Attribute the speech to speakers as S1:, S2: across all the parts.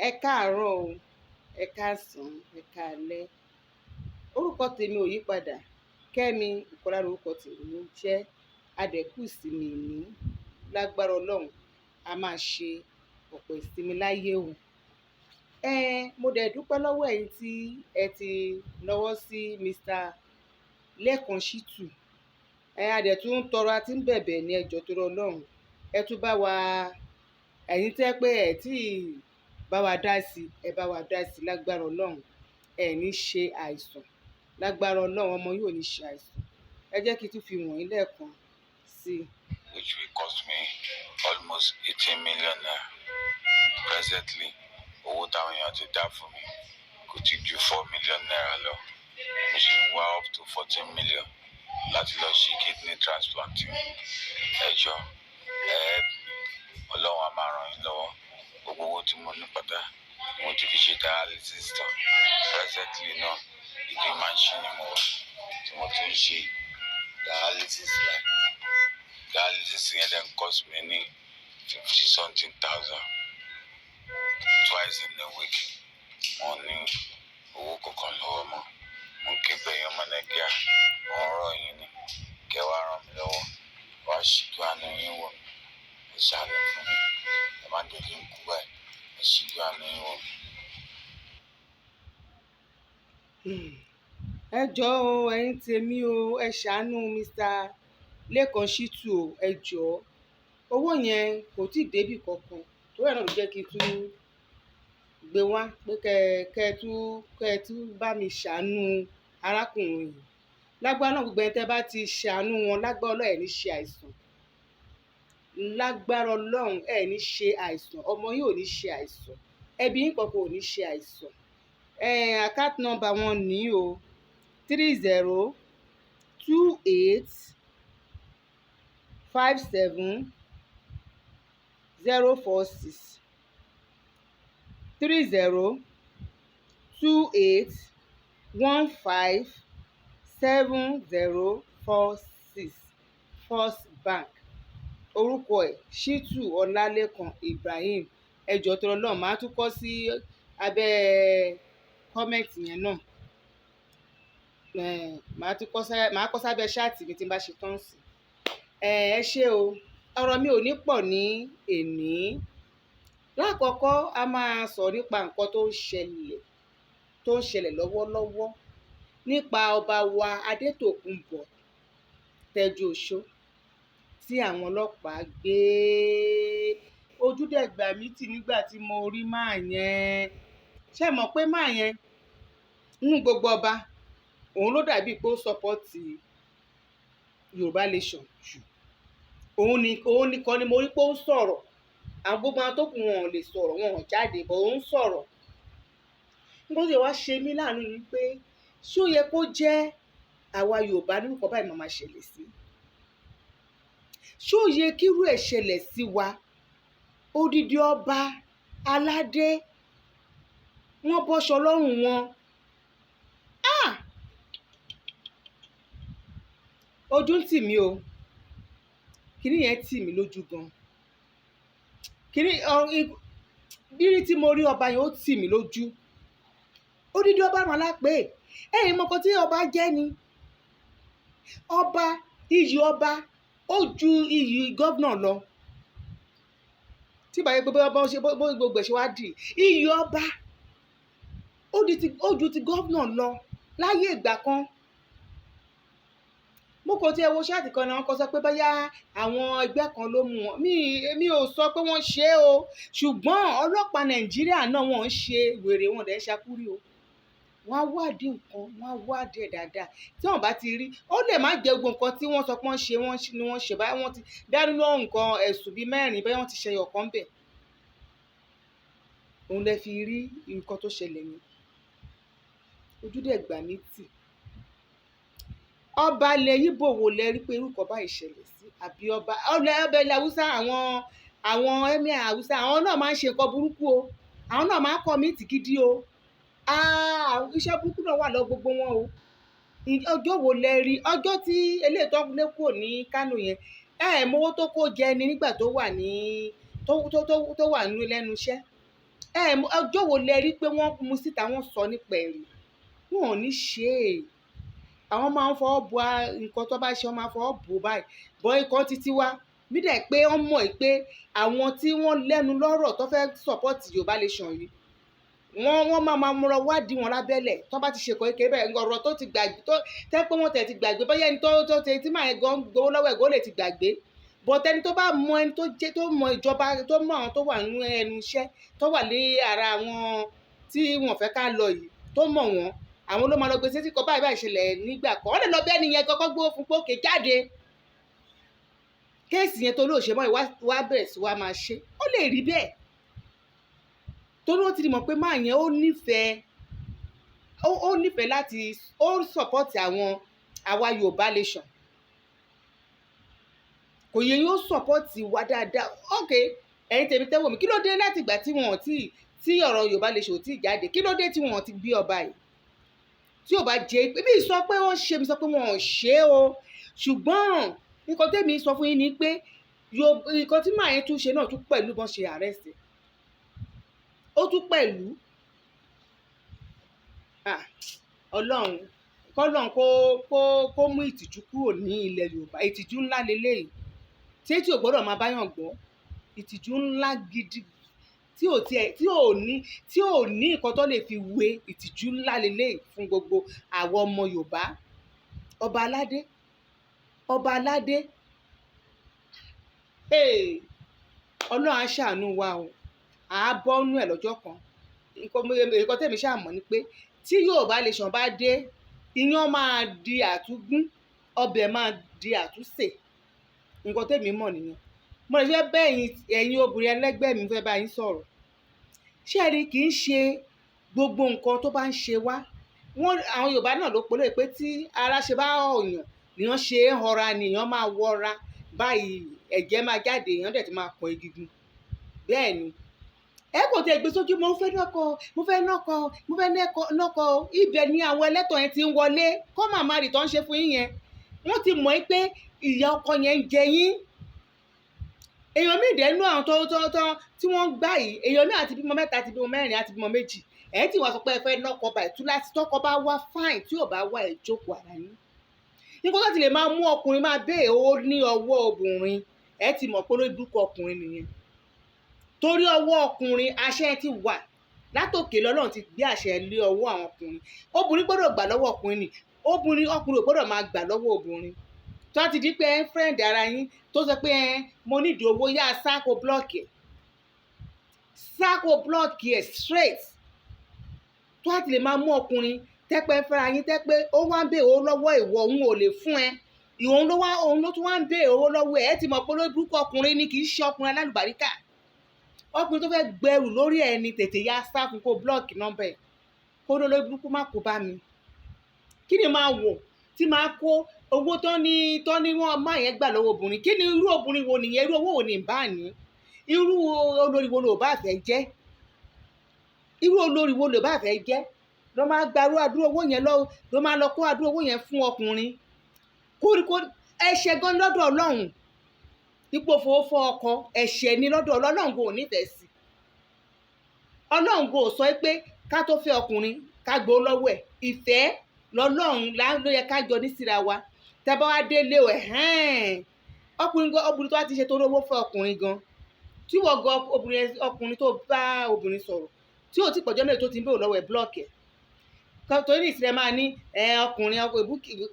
S1: Ẹ káàárọ̀ o, ẹ káàsán, ẹ káalẹ́. Orúkọ tèmi ò yí padà. Kẹ́mi Bùkọ́lá lorúkọ tèmi ń jẹ́. A dẹ̀ kú ìsinmi òní. Lágbára Ọlọ́run, a máa ṣe ọ̀pọ̀ ìsinmi láyé o. Mo dẹ̀ dúpẹ́ lọ́wọ́ ẹ̀yin tí ẹ ti nawọ́ sí Mr. Lékan Shittu. A dẹ̀ tún ń tọrọ, a ti ń bẹ̀bẹ̀ ní ẹ jọ̀ọ́ torí Ọlọ́run. Ẹ tún bá wa, ẹ̀yin tẹ́ pé ẹ tí bá wa dá sí, ẹ bá wa dá sí lágbára Ọlọ́run. Ẹ ní ṣe àìsàn. Lágbára Ọlọ́run, ọmọ yóò ní ṣe àìsàn. Ẹ jẹ́ kí n tún fi wọ̀nyí lẹ́ẹ̀kan sí i.
S2: Which will cost me almost 18 million naira. Presently, owó táwọn èèyàn ti dá fún mi kò tí ju ₦4 million lọ. Mo sì ń wá up to 14 million láti lọ ṣe kidney transplant. Ẹ jọ̀ọ́, ẹ help me. Ọlọ́run á máa ràn yín lọ́wọ́. Gbogbo owó tí mo ní pátá mo ti fi ṣe dialysis tán. Presently náà, ìdí machine ni mo wà tí mo tún ń ṣe dialysis láì. Dialysis yẹn dẹ̀ ń cost mi ní fifty something thousand twice in a week. Mo ní owó kankan lọ́wọ́ mọ́. Mo ń ké pé ẹ̀yin ọmọ Nàìjíríà, mo ń rọ̀ yín ni. Kẹ́ wá ràn mí lọ́wọ́. Wá ṣíjú àánú yín wò mí. Ẹ ṣàánú fún mi. Ẹ má jẹ́ kí n kú báyìí. Ẹ ṣíjú àánú yín wò mí.
S1: Ẹ jọ̀ọ́ o, ẹ̀yin tèmi o, ẹ ṣàánú Mr. Lékan Shittu o, ẹ jọ̀ọ́. Owó yẹn kò tíì débì kankan. Torí ẹ̀ náà ló jẹ́ kí n tún gbé wá pé kẹ́ ẹ tún bá mi ṣàánú arákùnrin yìí. Lágbára náà, gbogbo ẹni tẹ́ bá ti ṣàánú wọn, lágbára Ọlọ́run, ẹ ní ṣe àìsàn. Lágbára Ọlọ́run, ẹ ní ṣe àìsàn. Ọmọ yín ò ní ṣe àìsàn. Ẹbí yín kankan ò ní ṣe àìsàn. Account number wọn ní o: 302857046, 3028157046, First Bank. Orúkọ ẹ̀ Shittu Ọlálékan Ibrahim. Ẹ jọ̀ọ́ torí Ọlọ́run, màá tún kọ sí abẹ́ comment yẹn náà. Màá tún kọ sá, màá kọ sábẹ́ chat mi tí n bá ṣe tán sí. Ẹ ṣé o. Ọ̀rọ̀ mi ò ní pọ̀ ní èní. Láàkọ́kọ́, a máa sọ̀rọ̀ nípa nǹkan tó ń ṣẹlẹ̀ lọ́wọ́lọ́wọ́ nípa ọba wa Adétòkunbọ̀ Tẹ́júoṣó tí àwọn ọlọ́pàá gbé. Ojú dẹ̀ gbà mí tì nígbà tí mo rí man yẹn. Ṣé ẹ mọ̀ pé man yẹn, nínú gbogbo ọba, òun ló dàbí pé ó support Yorùbá Nation jù. Òun nìkan ni mo rí pé ó ń sọ̀rọ̀. Àwọn gbogbo àwọn tó kù, wọn ò lè sọ̀rọ̀, wọn ò jáde, but ó ń sọ̀rọ̀. Nǹkan tó tiẹ̀ wá ṣe mí láàánú ni pé, ṣé ó yẹ kó jẹ́ àwa Yorùbá ní nǹkan báyìí máa máa ṣẹlẹ̀ sí? Ṣé ó yẹ kí irú ẹ̀ ṣẹlẹ̀ sí wa? Odidi ọba aládé, wọ́n bọ́ṣọ lọ́rùn wọn. Ah! Ojú ń tì mí o. Kíní yẹn tì mí lójú gan. Kíní rírí tí mo rí ọba yẹn, ó tì mí lójú. Odidi ọba máa lápè. Ẹ̀yin mọ nǹkan tí ọba jẹ́ ni. Ọba, iyì ọba, ó ju iyì governor lọ. Tí ìbá jẹ́ pé bó ṣe bó gbogbo ẹ̀ ṣe wá dì, iyì ọba ó ju ti governor lọ láyé ìgbà kan. Mo kò tí ẹ wo chat kan náà, wọ́n kọ sọ pé bóyá àwọn ẹgbẹ́ kan ló mú wọn. Mi ò sọ pé wọ́n ṣe é o. Ṣùgbọ́n ọlọ́pàá Nàìjíríà náà, wọ́n ń ṣe wèrè, wọn dẹ̀ ń ṣakúrí o. Wọ́n á wádìí nǹkan, wọ́n á wádìí ẹ̀ dáadáa. Tí wọ́n bá ti rí, ó lè má jẹ́ gbogbo nǹkan tí wọ́n sọ pé wọ́n ṣe wọ́n ni wọ́n ṣe. Báyìí wọ́n ti dá nínú nǹkan ẹ̀sùn bí mẹ́rin, bóyá wọ́n ti ṣe ẹyọ kan bẹ̀. Òun lẹ fi rí nǹkan tó ṣẹlẹ̀ yẹn. Ojú dẹ̀ gbà mí tì. Ọba ilẹ̀ Íbò wo lẹ rí pé irú nǹkan báyìí ṣẹlẹ̀ sí? Àbí ọba ilẹ̀ Haúsá, àwọn emir Haúsá, àwọn náà máa ń ṣe nǹkan burúkú o. Àwọn náà máa ń commit gidi o. Ah! Iṣẹ́ burúkú náà wà lọ́wọ́ gbogbo wọn o. Ọjọ́ wo lẹ rí? Ọjọ́ tí eléyìí tó lé kúrò ní Kano yẹn, ẹ mọ owó tó kó jẹ ni nígbà tó wà ní tó tó tó tó wà ní lẹ́nu iṣẹ́. Ẹ ọjọ́ wo lẹ rí pé wọ́n mú síta, wọ́n sọ nípa ẹ̀rí? Wọn ò ní ṣe é. Àwọn máa ń fọwọ́ bo nǹkan tó bá ṣe, wọ́n máa fọwọ́ bò báyìí. Bọ́ ikọ̀ títí wá mí dẹ̀ pé wọ́n mọ̀ pé àwọn tí wọ́n lẹ́nu lọ́rọ̀ tó fẹ́ support Yorùbá Nation yìí, wọ́n máa múra wádìí wọn lábẹ́lẹ̀. Tó bá ti ṣe kékeré bẹ́ẹ̀, ọ̀rọ̀ tó ti gbàgbé, tó tẹ́ pé wọ́n tẹ̀ ti gbàgbé, bóyá ẹni tó ti tí màá gan gbowó lọ́wọ́ ẹ̀ gan lè ti gbàgbé. But ẹni tó bá mọ ẹni tó jẹ́, tó mọ ìjọba, tó mọ àwọn tó wà nínú ẹnu iṣẹ́, tó wà ní ara àwọn tí wọ́n fẹ́ ká lọ yìí, tó mọ̀ wọ́n, àwọn ló máa lọ gbé sétí kọ báyìí báyìí ṣẹlẹ̀ nígbà kan. Wọ́n lè lọ bẹ́ẹ̀ nìyẹn kọ́kọ́ gbówó fún pé òkè jáde, case yẹn tó lóò ṣe mọ́, wá bẹ̀rẹ̀ sí wá máa ṣe. Ó lè rí bẹ́ẹ̀ torí ó ti mọ̀ pé máa yẹn ó nífẹ̀ẹ́ láti ó support àwọn àwa Yorùbá Nation. Kò yẹ yín, ó support wa dáadáa. Ok, ẹ̀yin tèmi tẹ́wọ̀ mi, kí ló dé láti ìgbà tí wọn ò tí tí ọ̀rọ̀ Yorùbá Nation ò tí ì jáde, kí ló dé tí wọn ò ti gbé ọba yìí? Tí ò bá jẹ́ pé bí sọ pé wọ́n ṣe, mi sọ pé wọn ò ṣe é o. Ṣùgbọ́n nǹkan tẹ́mi sọ fún yín ni pé nǹkan tí màá yẹn tún ṣe náà tún pẹ̀lú bọ́n ṣe arrest, ó tún pẹ̀lú. Ọlọ́run, kọ́lọ́run kó mú ìtìjú kúrò ní ilẹ̀ Yorùbá. Ìtìjú ńlá leléyìí tí tí ò gbọ́dọ̀ máa báyàn gbọ́. Ìtìjú ńlá gidi tí ò tiẹ̀ tí ò ní nǹkan tó lè fi wé. Ìtìjú ńlá leléyìí fún gbogbo àwọn ọmọ Yorùbá. Ọba aládé, ọba aládé, hey! Ọlọ́run á ṣàánú wa o. À á bọ́nú ẹ̀ lọ́jọ́ kan. Nǹkan tẹ̀mí ṣáà mọ̀ ni pé tí Yorùbá Nation bá dé, iyán máa di àtúngún, ọbẹ̀ máa di àtúnṣe. Nǹkan tẹ̀mí mọ̀ nìyẹn. Mo lè fẹ́ bẹ́ ẹ̀yin obìnrin ẹlẹ́gbẹ́ mi, fẹ́ bá yín sọ̀rọ̀. Ṣé ẹ rí, kì í ṣe gbogbo nǹkan tó bá ń ṣe wá. Wọ́n, àwọn Yorùbá náà ló polówó pé tí ara ṣe bá ọ̀yàn nìyàn ṣe é họra, nìyàn máa wọra báyìí, ẹ̀jẹ̀ máa jáde, èèyàn dẹ̀ ti máa pọ̀ egungun. Bẹ́ẹ̀ ni ẹ kò tẹ gbé sójú. Mo fẹ́ nọ́kọ, mo fẹ́ nọ́kọ, mo fẹ́ nọ́kọ. Ibẹ̀ ni àwọn ẹlẹ́tọ̀ yẹn ti ń wọlé kọ́. Màmá rì tó ń ṣe fún yín yẹn, wọ́n ti mọ̀ pé ìyá ọkọ yẹn ń jẹ yín. Èèyàn míì dẹ́nu àwọn tó tí wọ́n ń gbà yìí, èèyàn míì àti bímọ mẹ́ta, àti bímọ mẹ́rin, àti bímọ méjì. Ẹ̀ tí wàá sọ pé ẹ fẹ́ nọ́kọ báyìí túláàsì. Tọkọ bá wá, fine. Tí ò bá wá, ẹ̀ jókòó ara yín. Nǹkan tó ti lè máa mú ọkùnrin máa béèrè owó ní ọwọ́ obìnrin, ẹ ti mọ̀ pé olórí burúkú ọkùnrin nìyẹn. Torí ọwọ́ ọkùnrin, àṣẹ ti wà látòkè lọ́lọ́run ti gbé àṣẹ lé ọwọ́ àwọn ọkùnrin. Obìnrin gbọ́dọ̀ gbà lọ́wọ́ ọkùnrin ni. Obìnrin, ọkùnrin ò gbọ́dọ̀ máa gbà lọ́wọ́ obìnrin. Tó ti di pé ẹ ń friend ara yín, tó sọ pé ẹ mo nídìí owó, yá sáko block ẹ̀, sáko block ẹ̀ straight. Tó ti lè máa mú ọkùnrin tẹ́pẹ́ fẹ́ra yín, tẹ́pẹ́ ó wá ń béèrè owó lọ́wọ́ ìwọ, òun ò lè fún ẹ, ìwọ̀n ló wá, òun ló tún wá ń béèrè owó lọ́wọ́ ẹ̀, ẹ ti mọ̀ pé olórí burúkú ọkùnrin ni. Kì í ṣe ọkùnrin alálùbáríkà. Ọkùnrin tó fẹ́ gbẹrù lórí ẹ ni. Tètè yá sá fún, kó block nọ́mbà ẹ̀, kó lórí burúkú má kó bá mi. Kí ni máa wò tí máa kó owó tán ní wọ́n má yẹn gbà lọ́wọ́ obìnrin? Kí ni irú obìnrin wo nìyẹn? Irú owó wo ni bá ní? Irú olórí wo ló bá fẹ́ jẹ́? Irú olórí wo ló bá fẹ́ jẹ́ ló máa gbarú àdúró owó yẹn lọ, ló máa lọ kó àdúró owó yẹn fún ọkùnrin? Kórìkó ẹ̀ṣẹ̀ gan lọ́dọ̀ Ọlọ́run. Ipò fowó fọ́ ọkọ, ẹ̀ṣẹ̀ ni lọ́dọ̀ Ọlọ́run. Kò nífẹ̀ẹ́ sí. Ọlọ́run kò sọ pé ká tó fẹ́ ọkùnrin ká gbowó lọ́wọ́ ẹ̀. Ìfẹ́ lọ́lọ́run ló yẹ ká jọ ní síra wa. Tẹ́ bá wá délé o, ẹ̀hẹ́n, ọkùnrin gan, obìnrin tó bá ti ṣe torí owó fẹ́ ọkùnrin gan, tí wọ́n gan obìnrin, ọkùnrin tó bá obìnrin sọ̀rọ̀ tí ò tí pọ̀jọ́ náà tó ti ń bèrè lọ́wọ́ ẹ̀, block ẹ̀. Torí ìsìlẹ̀ máa ní ọkùnrin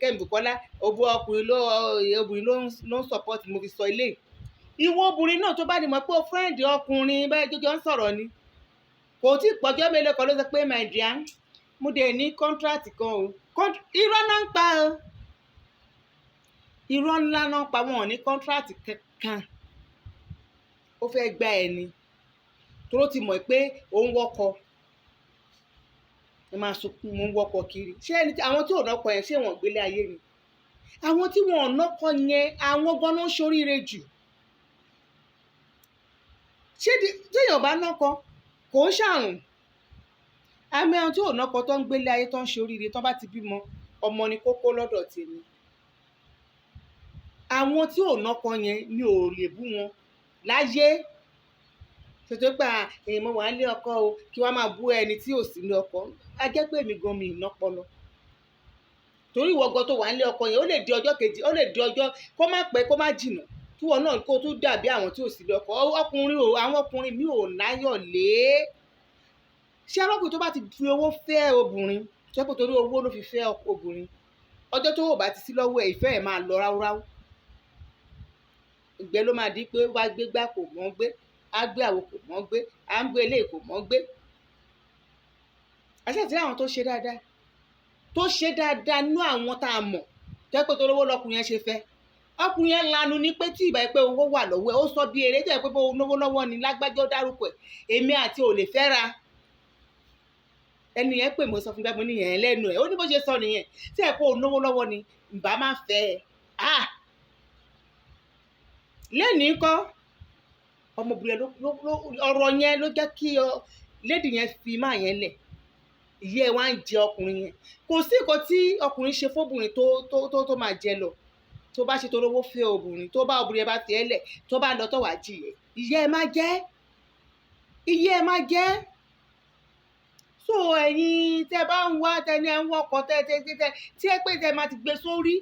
S1: Kẹ́mi Bùkọ́lá òbú ọkùnrin ló obìnrin ló ń support. Mo fi sọ ilé, ìwọ obìnrin náà tó bá ní mọ̀ pé o friend ọkùnrin bẹ́ẹ̀ jọjọ ń sọ̀rọ̀ ni, kò tí ì pọ̀jọ́ mélòó kan ló sọ pé, "My dear, mo dẹ̀ ní contract kan o." Irọ́ náà ń pa o, irọ́ ńlá náà ń pa. Wọn ò ní contract kankan. Ó fẹ́ gbá ẹni tó ti mọ̀ pé òun wọ́kọ. Ẹ máa sunkún, mo ń wọ́kọ kiri. Ṣé ẹni àwọn tí ò nọ́kọ yẹn, ṣé wọ́n gbélé ayé ni? Àwọn tí wọn ò nọ́kọ yẹn, àwọn gan ló ń ṣoríire jù. Ṣé téèyàn bá nọ́kọ kò ń ṣàrùn? Àmì àwọn tí ò nọ́kọ tó ń gbélé ayé, tó ń ṣoríire, tó bá ti bímọ, ọmọ ni kókó lọ́dọ̀ tèmi. Àwọn tí ò nọ́kọ yẹn, mi ò lè bú wọn láyé. Tó Tètè pé èèyàn mo wà nílé ọkọ o, kí wọ́n máa bú ẹni tí ò sí ní ọkọ. A jẹ́ pé èmi gan mi ì lọ́pọlọ. Torí ìwọ gan tó wà nílé ọkọ yẹn, ó lè di ọjọ́ kejì, ó lè di ọjọ́ kó má pẹ́, kó má jìnà, kí wọn náà kó tún dàbí àwọn tí ò sí ní ọkọ. Ọkùnrin o, àwọn ọkùnrin mi ò náyọ̀ lé. Ṣé ọlọ́kùnrin tó bá ti fi owó fẹ́ obìnrin, ṣé kò torí owó ló fi fẹ́ obìnrin, ọjọ́ tó ò bá ti sí lọ́wọ́ ẹ̀, ìfẹ́ ẹ̀ máa lọ ráúráú. Ìgbẹ́ ló máa di pé wá gbé gbá kò mọ́ gbé, á gbé àwo kò mọ́ gbé, á ń gbé eléyìí kò mọ́ gbé. Àṣé àti àwọn tó ṣe dáadáa, tó ṣe dáadáa nú àwọn tá a mọ̀, tó jẹ́ pé torí owó lọkùnrin yẹn ṣe fẹ́. Ọkùnrin yẹn lanu ní pé tí ìbá yẹ pé owó wà lọ́wọ́ ẹ̀, ó sọ bí eré tó jẹ́ pé bó lówó lọ́wọ́ ni lágbájá ó dárúkọ ẹ̀, èmi àti ò lè fẹ́ra. Ẹni yẹn pè mí, ó sọ fún mi báyìí, mo ní yẹn lẹ́nu ẹ̀, ó ní bó ṣe sọ nìyẹn, tí ẹ kó lówó lọ́wọ́ ni, ǹbá má fẹ́ ẹ. Ah! Lẹ́nìí ńkọ́, ọmọbìnrin ló, ọ̀rọ̀ yẹn ló jẹ́ kí lady yẹn fi máa yẹn lẹ̀. Ìyẹ́ ẹ wá ń jẹ ọkùnrin yẹn. Kò sí nǹkan tí ọkùnrin ṣe fóbìnrin tó máa jẹ lọ. Tó bá ṣe torí owó fẹ́ obìnrin, tó bá obìnrin yẹn bá fi ẹ́ lẹ̀, tó bá lọ tó wá jìyẹ. Ìyẹ́ ẹ máa jẹ́. Ìyẹ́ ẹ máa jẹ́. So ẹ̀yin tẹ bá ń wá, tẹ ní ẹ ń wọ́kọ, tẹ, tẹ, tẹ, tẹ, tí ẹ pé tẹ máa ti gbé sórí,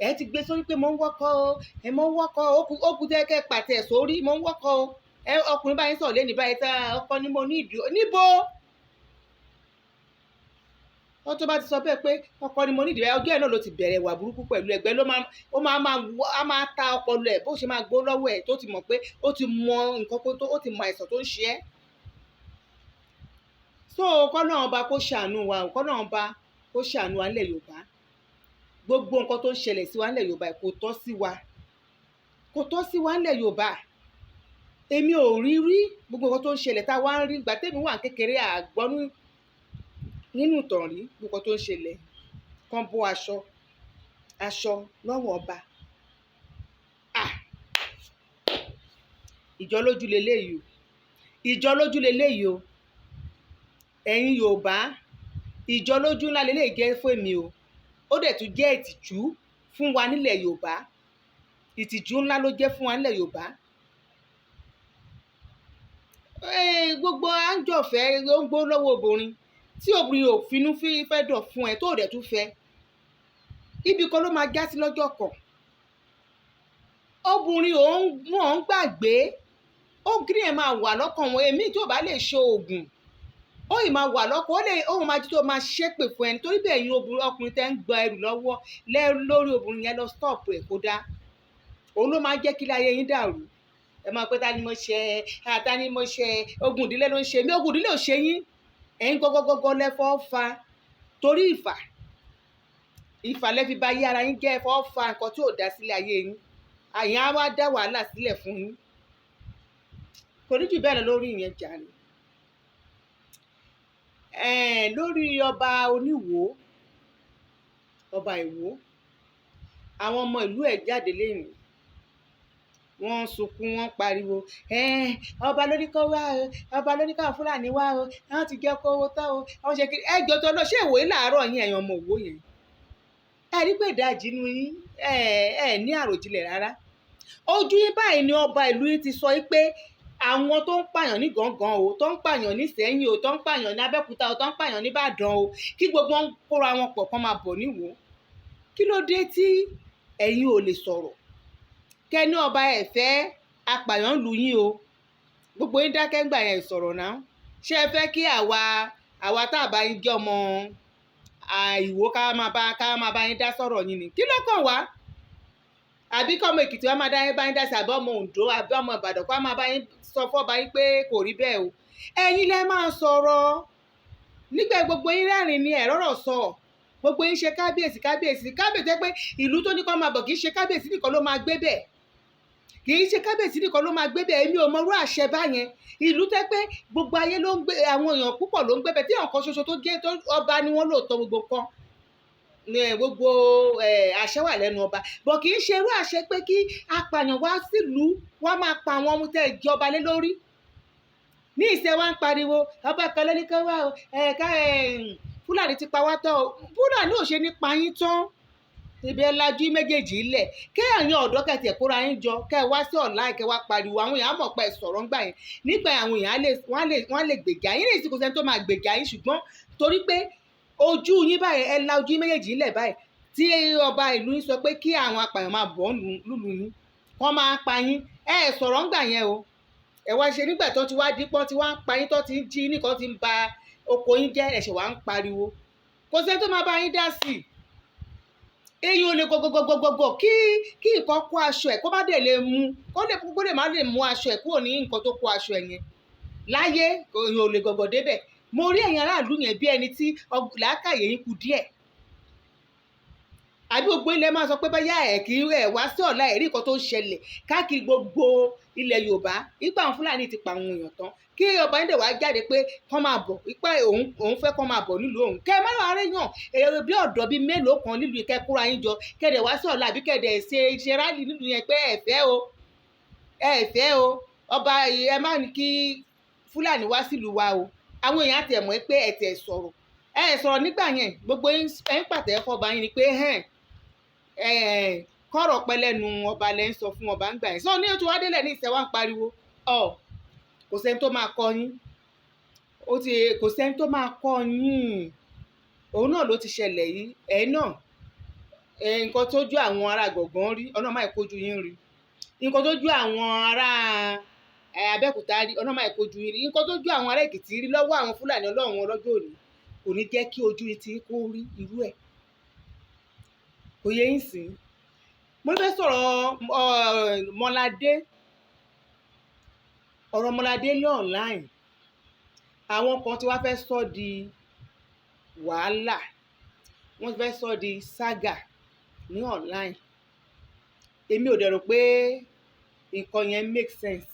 S1: ẹ ti gbé sórí pé mò ń wọ́kọ o, ẹ mò ń wọ́kọ o, ó kú tẹ́ kẹ́ pàtẹ sórí, mò ń wọ́kọ o. Ẹ ọkùnrin báyìí sọ̀rọ̀ lẹ́nu báyìí tá ọkọ ni mo ní ìdí, níbo? Ó tó bá ti sọ bẹ́ẹ̀ pé ọkọ ni mo ní ìdí, ọjọ́ ẹ̀ náà ló ti bẹ̀rẹ̀ ìwà burúkú pẹ̀lú ẹgbẹ́ ló máa, ó máa máa wọ, á máa ta ọpọlọ ẹ̀ bó ṣe máa gbó lọ́wọ́ ẹ̀ tó ti mọ̀ pé ó ti mọ nǹkan kó tó, ó ti mọ àìsàn tó ń ṣe ẹ́. So kọ́lọ́run ọba kó ṣàánú wa, kọ́lọ́run ọba kó ṣàánú wa nílẹ̀ Yorùbá. Gbogbo nǹkan tó ń ṣẹlẹ̀ sí wa nílẹ̀ Yorùbá kò tọ́ sí wa. Kò tọ́ sí wa nílẹ̀ Yorùbá. Èmi ò rí rí gbogbo nǹkan tó ń ṣẹlẹ̀ tá a wá ń rí ìgbà tèmi wà kékeré àgbọ́nú nínú ìtàn rí gbogbo nǹkan tó ń ṣẹlẹ̀. Kán bó aṣọ, aṣọ lọ́wọ́ ọba. Ah! Ìjọ lójú leléyìí o. Ìjọ lójú leléyìí o. Ẹ̀yin Yorùbá, ìjọ lójú ńlá leléyìí jẹ́ fún èmi o. Ó dẹ̀ tún jẹ́ ìtìjú fún wa nílẹ̀ Yorùbá. Ìtìjú ńlá ló jẹ́ fún wa nílẹ̀ Yorùbá. Gbogbo àńjọ̀fẹ́ ló ń gbó lọ́wọ́ obìnrin. Tí obìnrin ò finú fẹ́ dọ̀ fún ẹ tó dẹ̀ tún fẹ́. Ibi kan ló máa já sí lọ́jọ́ kan. Obìnrin ò ń, wọ́n ń gbàgbé. Ó kí ẹ máa wà lọ́kàn wọn. Èmi tí ò bá lè ṣe òògùn, ó ì máa wà lọ́kàn, ó lè, ó máa jí tó máa ṣépè fún ẹni. Torí bẹ́ẹ̀ yín obìnrin, ọkùnrin tẹ́ ń gba ẹrù lọ́wọ́ lórí obìnrin yẹn lọ stop ẹ̀ kó dá. Òun ló máa ń jẹ́ kí ilé ayé yín dàrú. Ẹ máa pé ta ni mo ṣe, ta ni mo ṣe, ogun ìdílé ló ń ṣe mí, ogun ìdílé ò ṣe yín. Ẹ̀yin gọ́gọ́gọ́gọ́ lẹ fọ́ fa torí ìfà. Ìfà lẹ fi ba ayé ara yín jẹ́, ẹ fọ́ fa nǹkan tí ò dá sílẹ̀ ayé yín. Àyàn á wá dá wàhálà sílẹ̀ fún yín. Kò ní jù bẹ́ẹ̀ lọ lórí ìyẹn jàre. Lórí ọba Oníwò, ọba Ìwó, àwọn ọmọ ìlú ẹ̀ jáde lénìí. Wọ́n ń sunkún, wọ́n ń pariwo. Ọba ló ní kó wá o, ọba ló ní ká Fúlàní wá o, wọ́n ti jẹ́ kó owó tán o, wọ́n ṣe kí ẹ jọ tó lọ ṣé ìwòye láàárọ̀ yín ẹ̀yin ọmọ Ìwó yẹn. Ẹ rí pé ìdajì inú yín, ẹ ní àròjinlẹ̀ rárá. Ojú yín báyìí ni ọba ìlú yín ti sọ pé àwọn tó ń pààyàn ní Gángan o, tó ń pààyàn ní Ìsẹ́yìn o, tó ń pààyàn ní Abẹ́òkúta o, tó ń pààyàn ní Ìbàdàn o, kí gbogbo wọn kóra wọn pọ̀ kán máa bọ̀ níwò. Kí ló dé tí ẹ̀yin ò lè sọ̀rọ̀? Kẹ́ ní ọba ẹ fẹ́ apààyàn lù yín o. Gbogbo yín dákẹ́ ńgbà yẹn sọ̀rọ̀ náà. Ṣé ẹ fẹ́ kí àwa tá a bá yín jẹ́ ọmọ Ìwó ká máa bá yín dá sọ̀rọ̀ yín ni? Kí ló kàn wá? Àbí kí ọmọ Èkìtì wa máa dá yín bá yín dá sí, àbí ọmọ Oǹdó, àbí ọmọ Ìbàdàn kó máa bá yín sọ fún ọba yín pé kò rí bẹ́ẹ̀ o. Ẹ̀yin lẹ máa sọ̀rọ̀. Nígbà gbogbo yín rẹ́rìn-ín ni ẹ̀ rọ́rọ̀ sọ. Gbogbo yín ṣe kábíyèsí, kábíyèsí, kábíyèsí pé ìlú tó ní kó máa bọ̀ kì í ṣe kábíyèsí nìkan ló máa gbé bẹ́ẹ̀. Kì í ṣe kábíyèsí nìkan ló máa gbé bẹ́ẹ̀. Èmi ò mọrú àṣẹ báyẹn. Ìlú tẹ́ pé gbogbo ayé ló ń gbé, àwọn èèyàn púpọ̀ ló ń gbé bẹ́ẹ̀. Tí èèyàn kan ṣoṣo tó jẹ́ tó ọba ni wọ́n lóòótọ́ gbogbo nǹkan. Gbogbo àṣẹ wà lẹ́nu ọba. Bọ̀ kì í ṣe irú àṣẹ pé kí apààyàn wá sílùú, wọ́n máa pa àwọn ọmọ tẹ́ ìjọba lé lórí. Ní ìṣe wa ń pariwo, ọba kan ló ní kó wá o, ká, Fúlàní ti pa wá tán o. Fúlàní ò ṣe ní pa yín tán. Ibi ẹ lajú méjèèjì lẹ̀, kí ẹ̀yin ọ̀dọ́ kẹ̀tì ẹ̀ kóra yín jọ, kẹ́ ẹ wá sí online, kẹ́ ẹ wá pariwo. Àwọn èèyàn á mọ̀ pé ẹ sọ̀rọ̀ ńgbà yẹn. Nígbà yẹn, àwọn èèyàn á lè wọ́n á lè gbèjà yín. Lè sí kò sẹ́ni tó máa gbèjà yín, ṣùgbọ́n torí pé ojú yín báyìí, ẹ la ojú yín méjèèjì lẹ̀ báyìí, tí ọba ìlú yín sọ pé kí àwọn apààyàn máa bọ̀ lùlù yín, kọ́ máa pa yín, ẹ sọ̀rọ̀ ńgbà yẹn o. Ẹ wá ṣe nígbà tó ti wá dípọ́n, tí wá ń pa yín, tó ti ń jí nìkan, ti ń ba oko yín jẹ́, ẹ̀ṣẹ̀ wá ń pariwo. Kò sẹ́ni tó máa bá yín dá sí i. Èyí ò lè gọgọgọgọgọ kí nǹkan kó aṣọ ẹ̀, kó má dẹ̀ lè mú, kó lè má lè mú aṣọ ẹ̀ kúrò ní nǹkan tó kó aṣọ ẹ̀ yẹn láyé. Èyí ò lè gọgọ débẹ̀. Mo rí ẹ̀yin aráàlú yẹn bí ẹni tí làákàyè yín kù díẹ̀, àbí gbogbo ilẹ̀ máa sọ pé báyà ẹ̀ kí ẹ̀ wá sí ọ̀la, ẹ̀rí nǹkan tó ń ṣẹlẹ̀ káàkiri gbogbo ilẹ̀ Yorùbá, ipa àwọn Fúlàní ti pa àwọn èèyàn tán, kí ọba yín dẹ̀ wá jáde pé kán máa bọ̀, ipa òun fẹ́ kán máa bọ̀ nílùú òun. Kẹ́ ẹ má wàá rẹ́yàn èrò bí ọ̀dọ́ bíi mélòó kan nílùú, kẹ́ kóra yín jọ, kẹ́ dẹ̀ wá sí ọ̀la, àbí kẹ́ dẹ̀ ṣe rally nílùú yẹn pé ẹ fẹ́ o, ẹ fẹ́ o, ọba ẹ má ní kí Fúlàní wá sílùú wa o. Àwọn èèyàn á tiẹ̀ mọ̀ pé ẹ tiẹ̀ sọ̀rọ̀. Ẹ sọ̀rọ̀ nígbà yẹn, gbogbo yín ẹ ń pàtẹ́ fọba yín ni pé hẹ́n kọ́rọ̀ pẹ́ lẹ́nu ọba lẹ́ ń sọ fún ọba ń gbà yẹn sọ ní oṣù wádélẹ̀ ní ìṣẹ́ wa ń pariwo ọ. Kò sẹ́ni tó máa kọ́ yín, ó ti kò sẹ́ni tó máa kọ́ yín. Òun náà ló ti ṣẹlẹ̀ yìí. Ẹ̀ náà, nǹkan tójú àwọn ará Gbọ̀ngàn rí, ọ̀nà máa kojú yín rí. Nǹkan tójú àwọn ará Abẹ́òkúta rí, ọ̀nà máa kojú yín rí. Nǹkan tójú àwọn ará Èkìtì rí lọ́wọ́ àwọn Fúlàní, Ọlọ́run ọlọ́jọ́ òní kò ní jẹ́ kí ojú yín ti kó rí irú ẹ̀. Kò yẹ yín sìn. Mo fẹ́ sọ̀rọ̀ Mọ́ládé, ọ̀rọ̀ Mọ́ládé ní online. Àwọn kan tí wàá fẹ́ sọ di wàhálà, wọ́n fẹ́ sọ di saga ní online. Èmi ò dẹ̀ rò pé nǹkan yẹn make sense.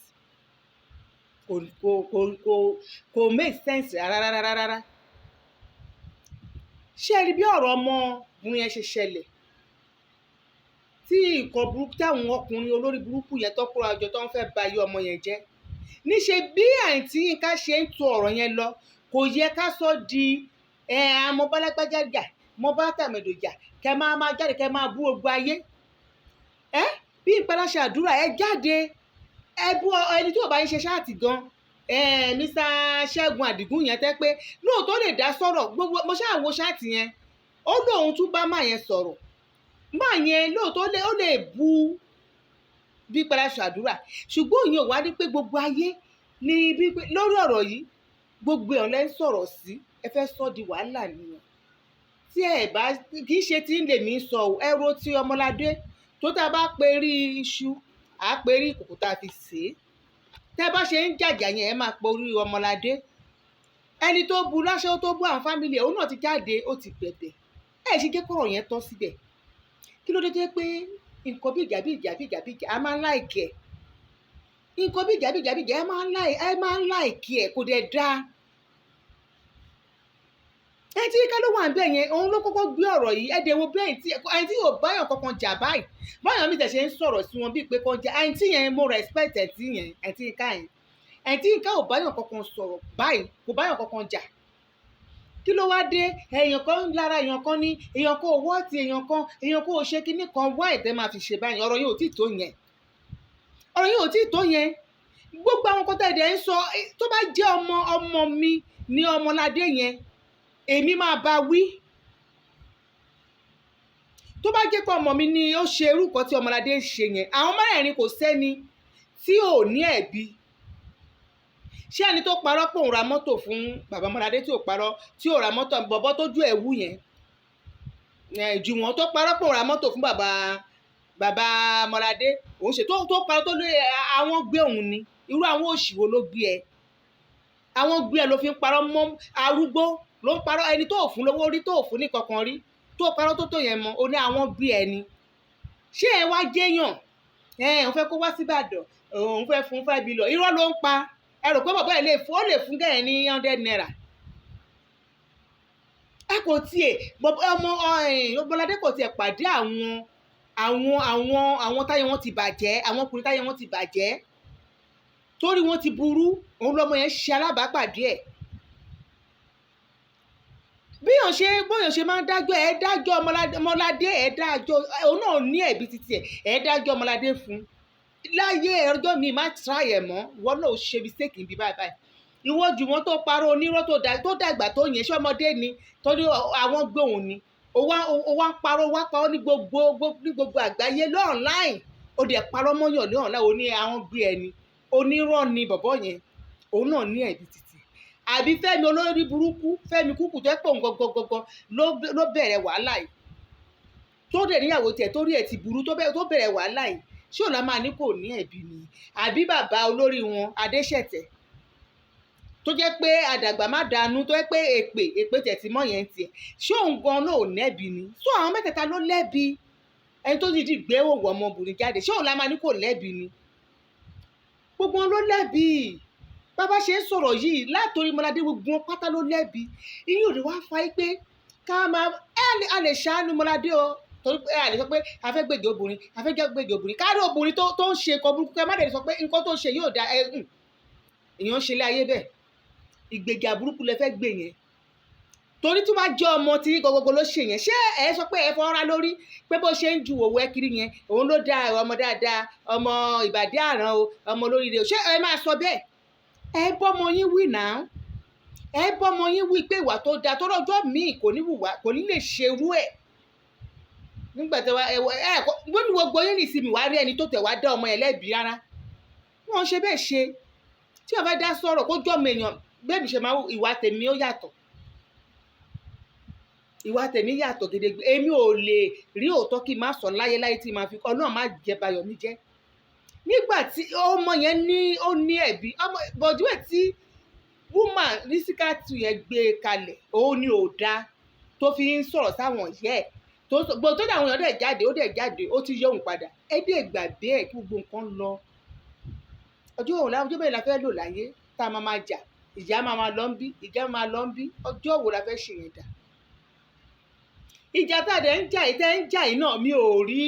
S1: Kò make sense rárá rárá rárá. Ṣé ẹ rí bí ọ̀rọ̀ ọmọbìnrin yẹn ṣe ṣẹlẹ̀, tí nǹkan burúkú táwọn ọkùnrin olórí burúkú yẹn tó kóra jọ, tó ń fẹ́ ba ayé ọmọ yẹn jẹ́? Níṣe bí àǹtí Yínká ṣe ń to ọ̀rọ̀ yẹn lọ, kò yẹ ká sọ di ẹ àmọ́ bálágbájá jà, mo bá tàmẹ̀dò jà, kẹ máa máa jáde, kẹ máa bú gbogbo ayé. Ẹ bí ìpaláṣẹ àdúrà, ẹ jáde, ẹ bú ẹni tí ò bá yín ṣe chat gan. Mr. Ṣẹ́gun Àdìgún yẹn tẹ́ pé lóòótọ́ lè dá sọ̀rọ̀ gbogbo. Mo ṣáà wo chat yẹn, ó lóun tún bá máa yẹn sọ̀rọ̀. Máa yẹn lóòótọ́ ó lè bu bí ìpaláṣẹ àdúrà, ṣùgbọ́n òyìn ò wá ní pé gbogbo ayé ní bí pé lórí ọ̀rọ̀ yìí, gbogbo ẹ̀ lẹ́ ń sọ̀rọ̀ sí. Ẹ fẹ́ sọ di wàhálà nìyẹn. Tí ẹ bá kì í ṣe tí ń lèmi sọ ọ́, ẹ ro ti Ọmọládé tó tá a bá pe rí iṣu, à á pe rí ìkòkò tá a fi sè é. Tẹ́ bá ṣe ń jàjà yẹn, ẹ máa pe orí Ọmọládé. Ẹni tó bu láṣẹ, tó bú àwọn family ẹ̀, òun náà ti jáde, ó ti bẹ̀bẹ̀. Ẹ ṣe jẹ́ kọ́rọ̀ yẹn tán síbẹ̀. Kí ló dé tó jẹ́ pé nǹkan bí ìjà, bí ìjà, bí ìjà, bí ìjà, a máa ń like ẹ̀? Nǹkan bí ìjà, bí ìjà, bí ìjà, ẹ máa ń like ẹ̀, kò dẹ̀ dáa. Ẹ tí ká ló wà níbẹ̀ yẹn, òun ló kọ́kọ́ gbé ọ̀rọ̀ yìí. Ẹ dẹ̀ wo bẹ́ẹ̀ tí ẹni tí yóò báyọ̀ kankan jà báyìí, báyọ̀ mi tẹ̀ ṣe ń sọ̀rọ̀ sí wọn bíi pé kan jà. Ẹni tí yẹn, mo respect ẹ̀ tí yẹn, ẹ̀ tí ká yẹn, ẹ̀ tí ká ò báyọ̀ kankan sọ̀rọ̀ báyìí, kò báyọ̀ kankan jà. Kí ló wá dé? Èèyàn kan lára èèyàn kan ní èèyàn kan ò wọ́ọ̀tì, èèyàn kan, èèyàn kan ò ṣe kíní kan wá ìtẹ́ máa fi ṣe báyìí. Ọ̀rọ̀ yìí ò tí tó yẹn, ọ̀rọ̀ yìí ò tí tó yẹn. Gbogbo àwọn nǹkan tẹ̀lé ń sọ, tó bá jẹ́ ọmọ ọmọ mi ní Ọmọládé yẹn, èmi máa bá wí. Tó bá jẹ́ pé ọmọ mi ni ó ṣe irú nǹkan tí Ọmọládé ń ṣe yẹn, àwọn mẹ́rẹ̀ẹ̀rin, kò sẹ́ni tí ò ní ẹ̀bi. Ṣé ẹni tó parọ́ pé òun ra mọ́tò fún bàbá Ọmọládé, tí ò parọ́, tí ò ra mọ́tò, bọ̀bọ́ tójú ẹ̀ wú yẹn, jù wọ́n, tó parọ́ pé òun ra mọ́tò fún bàbá Ọmọládé, òun ṣe tó parọ́, tó lé àwọn gbé òun ni? Irú àwọn òṣì wo ló gbé ẹ? Àwọn gbé ẹ ló fi ń parọ́ mọ́ arúgbó, ló ń parọ́ ẹni tó fún lówó rí, tó fún ní kankan rí, tó parọ́ tó yẹn mọ́. Ó ní àwọn gbé ẹ ni. Ṣé ẹ wá jẹ́yàn ẹ? Òun fẹ́ kó wá síbàdàn, òun fẹ́ fún 5 billion. Irọ́ ló ń pa. Ẹ rò pé bàbá ẹ lè fún, ó lè fún gẹ̀ẹ́ ní 100 naira? Ẹ kò tiẹ̀ ọmọ Ọmọládé kò tiẹ̀ pàdé àwọn táyé wọn ti bàjẹ́, àwọn ọkùnrin táyé wọn ti bàjẹ́, torí wọn ti burú. Òun lọmọ yẹn ṣe alábàápàdé ẹ̀. Bí Bíyàn ṣe bóyàn ṣe máa ń dájọ́, ẹ dájọ́ Ọmọládé, ẹ dájọ́ òun náà ní ẹ̀bi títí ẹ̀, ẹ dájọ́ Ọmọládé fún láyé ọjọ́ mi. Má try ẹ̀ mọ́. Ìwọ náà ó ṣe mistake níbi báyìí báyìí. Ìwọ jù wọ́n tó parọ́ onírọ́ tó dàgbà tó yẹn, ṣé ọmọdé ni torí àwọn gbé òun ni? Ó wá ń parọ́, wá parọ́ ní gbogbo àgbáyé online. Ó dẹ̀ parọ́ mọ́yàn ní online, ó ní àwọn gbé ẹni. Onírọ́ ni bọ̀bọ́ yẹn, òun náà ní ẹ̀bi títì. Àbí Fẹ́mi olórí burúkú, Fẹ́mi kúkú tó ẹ́ pọ̀ gangan ló bẹ̀rẹ̀ wàhálà yìí, tó dẹ̀ níyàwó tiẹ̀ torí ẹ̀ ti burú, tó bẹ̀rẹ̀ wàhálà yìí, ṣé òun la máa ní kò ní ẹ̀bi ni? Àbí bàbá olórí wọn Adéṣẹ̀tẹ̀, tó jẹ́ pé àdàgbà má dànù, tó jẹ́ pé èpè èpè tẹ̀ tí mọ́ yẹn tiẹ̀, ṣé òun gan náà ò nẹ́bi ni? So àwọn mẹ́tẹ̀ẹ̀ta ló lẹ́bi. Ẹni tó dìídì gbé òwò ọmọbìnrin jáde, ṣé òun la máa ní kò lẹ́bi ni? Gbogbo wọn ló lẹ́bi. Bàbá ṣe ń sọ̀rọ̀ yìí látòrí Mọ́ládé, gbogbo wọn pátá ló lẹ́bi. Ìyẹn ò lè wá fa pé ká máa a lè ṣàánú Mọ́ládé o, torí pé a lè sọ pé a fẹ́ gbèjì obìnrin, a fẹ́ gbèjì obìnrin. Kárí obìnrin tó ń ṣe nǹkan burúkú, ká má dẹ̀ sọ pé nǹkan tó ń ṣe yóò da. Ẹ èèyàn ń ṣe ilé ayé bẹ́ẹ̀, ìgbèjà burúkú lẹ fẹ́ gbè yẹn, torí tí wọ́n jẹ́ ọmọ tí gbogbo ló ṣe yẹn, ṣé ẹ sọ pé ẹ fọ́nrá lórí pé bó ṣe ń ju òwò ẹ kiri yẹn, òun ló dá ọmọ dáadáa, ọmọ ìbàdí àràn o, ọmọ olóríire o? Ṣé ẹ máa sọ bẹ́ẹ̀? Ẹ bọ́mọ yín wí náà, ẹ bọ́mọ yín wí pé ìwà tó dáa tó lọ́jọ́ míì kò ní wùwà, kò ní lè ṣerú ẹ̀. Nígbà tí ẹ ẹ wọ́n ní gbogbo yín nìsinmi wàá rí ẹni tó tẹ̀ wá dá ọmọ yẹn lẹ́bi rárá. Wọ́n ṣe bẹ́ẹ̀ ṣe tí wọ́n fẹ́ dá sọ̀rọ̀ kó jọ́ ọmọ èèyàn bẹ́ẹ̀ mi ṣe máa ìwà tèmi ó yàtọ̀, ìwà tèmi yàtọ̀ gedegbe. Èmi ò lè rí òótọ́ kí n má sọ láyé láyé tí màá fi kọ́ náà má jẹ́ bayọ̀ mi jẹ́. Nígbà tí ọmọ yẹn ní ó ní ẹ̀bí ọmọ bọ̀dúwẹ̀ tí woman Rísíkátù yẹn gbé kalẹ̀, òun ni ò dáa tó fi ń sọ̀rọ̀ sáwọn ìyá ẹ̀ tó gbogbo tó dé, àwọn èèyàn dẹ̀ jáde, ó dẹ̀ jáde, ó ti yọ òun padà. Ẹ dẹ̀ gbà bẹ́ẹ̀ kí gbogbo nǹkan lọ. Ọjọ́ òun ọjọ́ bẹ́ẹ̀ la fẹ́ lò láyé tá a máa máa jà, ìjà máa máa lọ ń bí, ìjà máa lọ ń bí. Ọjọ́ wo la fẹ́ ṣe yẹn dà? Ìjà tá a dẹ̀ ń jà yìí, tẹ́ ń jà yìí náà, mi ò rí,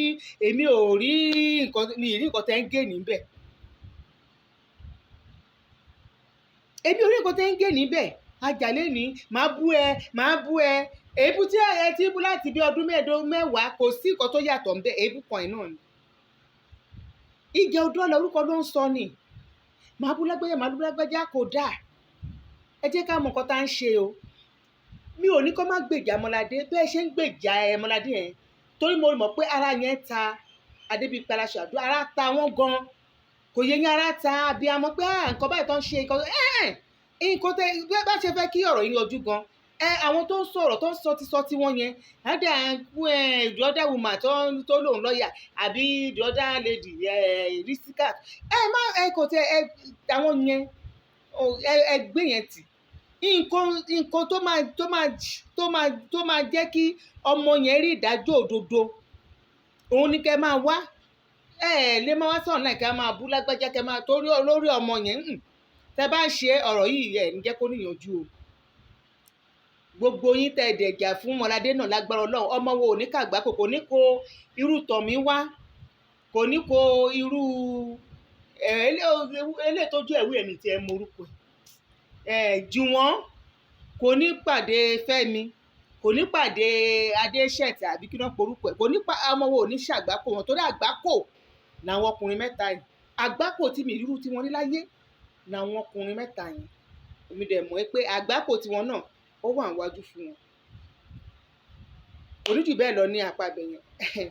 S1: èmi ò rí nǹkan, mi ì rí nǹkan tẹ́ ń gé níbẹ̀. Èmi ò rí nǹkan tẹ́ ń gé níbẹ̀. Ajàlẹ́ ní màá bú ẹ, màá bú ẹ. Èébú tí ẹ ti bú láti bí ọdún mẹ́ẹ̀ẹ́dógún mẹ́wàá, kò sí nǹkan tó yàtọ̀ ńbẹ̀. Èébú kan ẹ̀ náà ni. Ìjà ọdún orúkọ ló ń sọ ni màá bú lágbájá, màá bú lágbájá, kò dáa. Ẹ jẹ́ ká mọ nǹkan tá à ń ṣe o. Mi ò ní kó má gbèjà Mọ́ládé bẹ́ẹ̀ ṣe ń gbèjà ẹ Mọ́ládé yẹn, torí mo mọ̀ pé ara yẹn ta Adébímpé aláṣọ àdúrà, ara ta wọ́n gan, kò yẹ yín, ara ta abiyamọ pé nǹkan báyìí tó ń ṣe nǹkan nǹkan tẹ bá ṣe fẹ́ kí ọ̀rọ̀ yìí yanjú gan. Ẹ àwọn tó ń sọ̀rọ̀, tó ń sọ ti sọ tí wọ́n yẹn ada, the other woman tó lòun lọ́ọ̀yà àbí the other lady Risikat, ẹ má ẹ kò tẹ ẹ àwọn yẹn, ẹ gbé yẹn tì. Nǹkan tó máa jẹ́ kí ọmọ yẹn rí ìdájọ́ òdodo, òun ni kẹ́ máa wá. Ẹ lè máa wá sọ̀rọ̀ náà kẹ́ máa bú lágbájá, kẹ́ máa torí lórí ọmọ yẹn. Tẹ́ bá ń ṣe ọ̀rọ̀ yìí, ẹ̀ ń jẹ́ kó níyànjú o. Gbogbo yín tẹ́ dẹ̀jà fún Mọ́ládé náà, lágbára Ọlọ́run, ọmọ wo ò ní kàgbákò, kò ní kó irú tọ̀mí wá, kò ní kó irú eléyìí tó jẹ́ ẹ̀wí ẹ̀mí tí ẹ mọ orúkọ ẹ̀ jù wọ́n, kò ní pàdé Fẹ́mi, kò ní pàdé Adéṣẹ̀tì àbí kí wọ́n porúkọ ẹ̀, kò ní pa ọmọ wo ò ní ṣàgbákò wọn, torí àgbákò làwọn ọkùnrin mẹ́ta yìí. Àgbákò tí mi irú tí wọ́n ní láyé làwọn ọkùnrin mẹ́ta yẹn. Èmi dẹ̀ mọ̀ pé àgbákò tiwọn náà ó wà níwájú fún wọn. Kò ní jù bẹ́ẹ̀ lọ ní apá ibẹ̀ yẹn.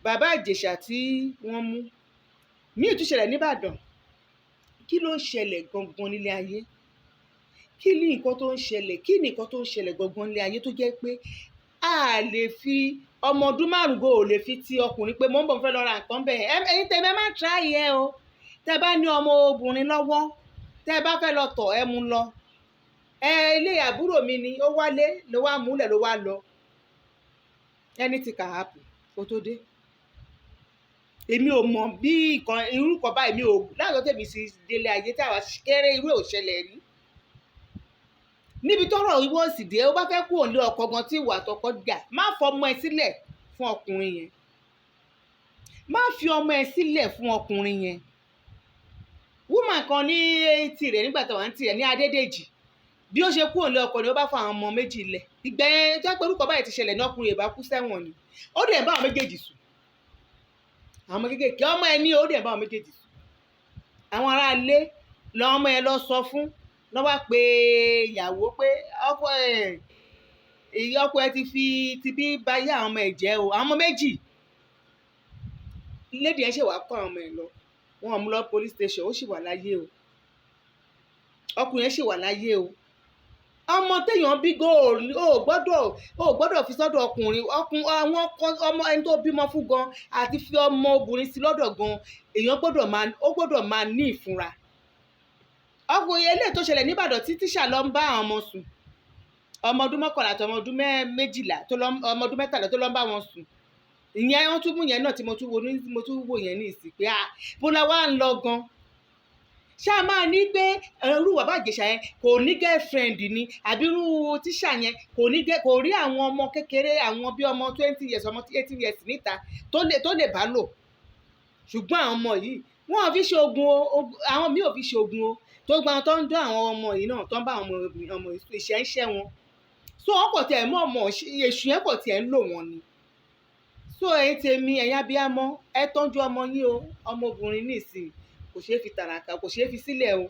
S1: Bàbá Ìjẹ̀ṣà tí wọ́n mú ní ìtúṣẹlẹ̀ nìbàdàn, kí ló ń ṣẹlẹ̀ gangan nílé ayé? Kí ni nǹkan tó ń ṣẹlẹ̀? Kí ni nǹkan tó ń ṣẹlẹ̀ gangan nílé ayé tó jẹ́ pé a lè fi ọmọ ọdún 5 go ò lè fi ti ọkùnrin pé mò ń bọ̀, fẹ́ lọ ra nǹkan bẹ́ẹ̀? Ẹ̀yin tẹ́ ẹ má try ẹ o. Tẹ́ bá ní ọmọ obìnrin lọ́wọ́, tẹ́ bá fẹ́ lọ tọ̀, ẹ mú lọ. Ẹ ilé àbúrò mi ni ó wálé ló wá múlẹ̀ ló wá lọ. Anything can happen kó tó dé. Èmi ò mọ̀ bí nǹkan irú kan báyìí, mi ò láàárọ̀ tèmi sì délé ayé tí àwa kéré, irú ẹ̀ ò ṣẹlẹ̀ rí. Níbi tọ́rọ̀ ìwọ sì dé, ó bá fẹ́ kú òǹlé ọkọ gan tí ìwà àtọkọ jà, má fọmọ ẹ sílẹ̀ fún ọkùnrin yẹn, má fi ọmọ ẹ sílẹ̀ fún ọkùnrin yẹn. Woman kan ní tirẹ̀ nígbà tí wọ́n ń tirẹ̀ ní Adédèjì. Bí ó ṣe kúrò ní ọkọ ni ó bá fún àwọn ọmọ méjì lẹ̀. Ìgbà yẹn tó pé orúkọ báyìí ti ṣẹlẹ̀ ní, ọkùnrin ìbá kú sẹ́wọ̀n ni. Ó dẹ̀ bá àwọn méjèèjì sùn, àwọn ọmọ kéékèèké, ọmọ ẹ ní, ó dẹ̀ bá àwọn méjèèjì sùn. Àwọn aráalé lọ́mọ ẹ lọ sọ fún lọ́ wá pé ìyàwó pé ọkọ ẹ, ìyá ọkọ ẹ ti fi ti bí bayé àwọn ọmọ ẹ jẹ́ o. Àwọn ọmọ méjì lédi ẹ ṣe wàá kó àwọn ọmọ ẹ lọ, wọn mú lọ police station. Ó sì wà láyé o, ọkùnrin yẹn sì wà láyé o. Ọmọ téèyàn bí gan, ò gbọ́dọ̀ fi sọ́dọ̀ ọkùnrin. Àwọn ọmọ ẹni tó bímọ fún gan, àti fi ọmọ obìnrin sí lọ́dọ̀ gan, èèyàn gbọ́dọ̀ máa, ó gbọ́dọ̀ máa ní ìfúnra. Ọkùnrin eléyìí tó ṣẹlẹ̀ n'Ìbàdàn tí tíṣà lọ ń bá àwọn ọmọ sùn, ọmọ ọdún 11 àti ọmọ ọdún 12 tó lọ, ọmọ ọdún 13 tó lọ ń bá wọn sùn, ìyẹn wọ́n tún mú yẹn náà tí mo tún wo ní, mo tún wò yẹn ní ìsìn pé, ah, bó la wá ń lọ gan? Ṣá máa ní pé irú bàbá Ìjẹ̀ṣà yẹn kò ní girlfriend ni, àbí irú tíṣà yẹn kò ní kò rí àwọn ọmọ kékeré, àwọn bí ọmọ 20 years, ọmọ 18 years níta tó lè bá lò? Ṣùgbọ́n àwọn ọmọ yìí, wọ́n ò fi ṣe ogun o. Àwọn míì ò fi ṣe ogun o. Tó gba àwọn tó ń dán àwọn ọmọ yìí náà, tó ń bá àwọn ọmọ yìí sùn, ìṣẹ́ ń ṣẹ́ wọn. So wọ́n kò tiẹ̀ mọ̀ ọmọ èṣù yẹn kò tiẹ̀ ń lò wọ́n ni. So ẹ̀yin tèmi, ẹ̀yin abiyamọ, ẹ tọ́jú ọmọ yín o. Ọmọbìnrin nísìnyí kò ṣeé fi tàràkà, kò ṣeé fi sílẹ̀ o.